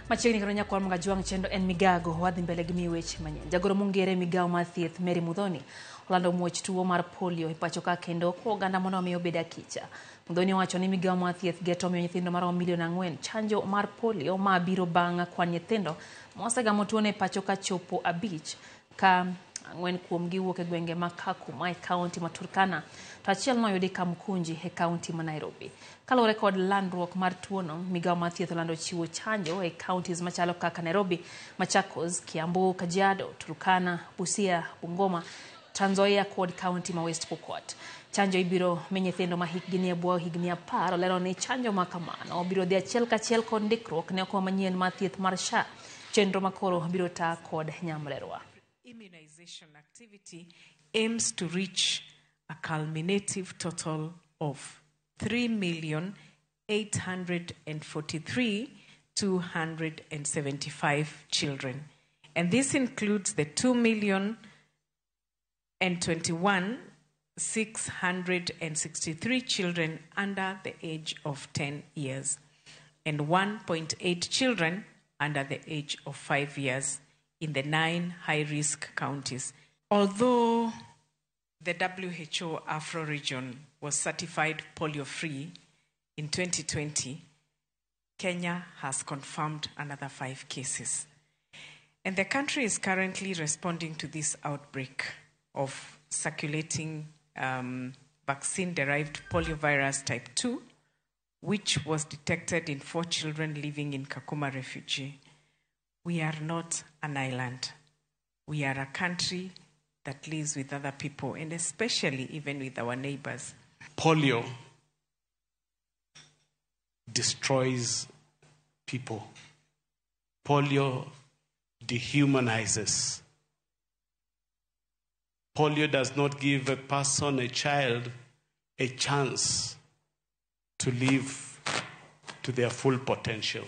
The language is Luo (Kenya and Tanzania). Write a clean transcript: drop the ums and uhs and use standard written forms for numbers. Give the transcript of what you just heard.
Machiegni kendo nyakwar Magajwang' chendo en migago wadhi mbele gi miyo weche manyien. Jagoro mongere migawo mar thieth Mary Muthoni olando muoch tuo mar polio e pacho ka kendo kwa oganda mondo omi obed akicha. Muthoni owacho ni migawo mar thieth geto miyo nyithindo maromo milion 4 chanjo mar polio ma biro bang' kwan nyithindo mosegamo tuono e pacho ka chopo 5 ka 4 kuomgi wuok e gwenge ma Kakuma e kaunti ma Turkana to achiel noyudi Kamkunji e kaunti ma Nairobi. Kaluwore kod landruok mar tuono, migawo mar thieth olando chiwo chanjo e counties machalo kaka Nairobi, Machakos, Kiambu, Kajiado, Turkana, Busia, Bungoma, Trans Nzoia kod kaunti ma West Pokot. Chanjo ibiro mi nyithindo ma hikgi nie bwo higni 10. Olero ni chanjo ma kamano biro dhi achiel kachiel kod ndikruok ne okumba manyien mar thieth mar SHA, chenro makoro biro taa kod nyamrerwa. Immunization activity aims to reach a culminative total of 3,843,275 children. And this includes the 2,021,663 children under the age of 10 years and 1.8 children under the age of 5 years in the 9 high-risk counties. Although the WHO Afro region was certified polio-free in 2020, Kenya has confirmed another 5 cases. And the country is currently responding to this outbreak of circulating vaccine-derived poliovirus type 2, which was detected in 4 children living in Kakuma refugee. We are not an island. We are a country that lives with other people, and especially even with our neighbors. Polio destroys people. Polio dehumanizes. Polio does not give a person, a child, a chance to live to their full potential.